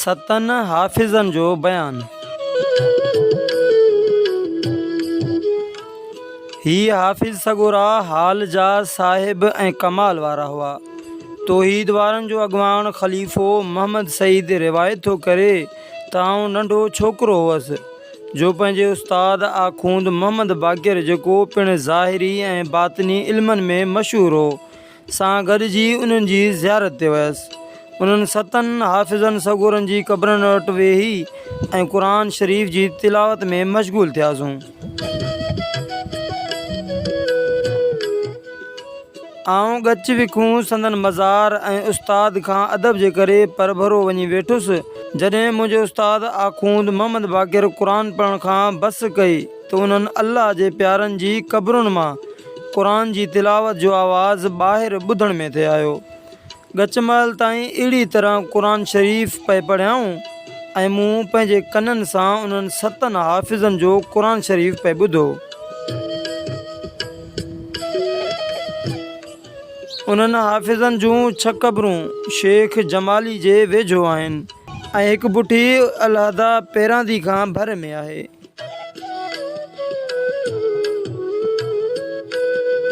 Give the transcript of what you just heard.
ستن حافظن جو بيان. هي حافظ سڳورا حال جا صاحب ۽ ڪمال وارا هئا. توحيد وارن جو اڳواڻ خليفو محمد سعيد روايت ٿو ڪري ته آئون ننڍو ڇوڪرو هئس جو پنهنجي استاد آخوند محمد باقر جيڪو پڻ ظاهري ۽ باطني علمن ۾ مشهور هو سان گڏجي انهن جي زيارت تي ويس. انهن ستن حافظن سڳورن جي قبرن وٽ ويهي ۽ قرآن شريف جي تلاوت ۾ مشغول ٿياسون. آئون ڳچ وکون سندن مزار ۽ استاد کان ادب جي ڪري پرڀرو وڃي ويٺس. جڏهن منهنجي استاد آخوند محمد باقر قرآن پڙهڻ کان بس ڪئي ته انهن الله جي پيارن جي قبرن مان قرآن جي تلاوت جو آواز ٻاهر ٻڌڻ ۾ ٿي آيو. ڳچ مهل تائين اهڙي طرح قرآن شريف پئي پڙهيائون ۽ مون پنهنجي ڪنن سان انهن ستن حافظن جو قرآن شريف پئي ٻڌو. انهن حافظن جون ڇهه قبرون شيخ جمالي جي ويجهو آهن ۽ هڪ بٺي الهديٰ پيراندي کان ڀر ۾ آهي.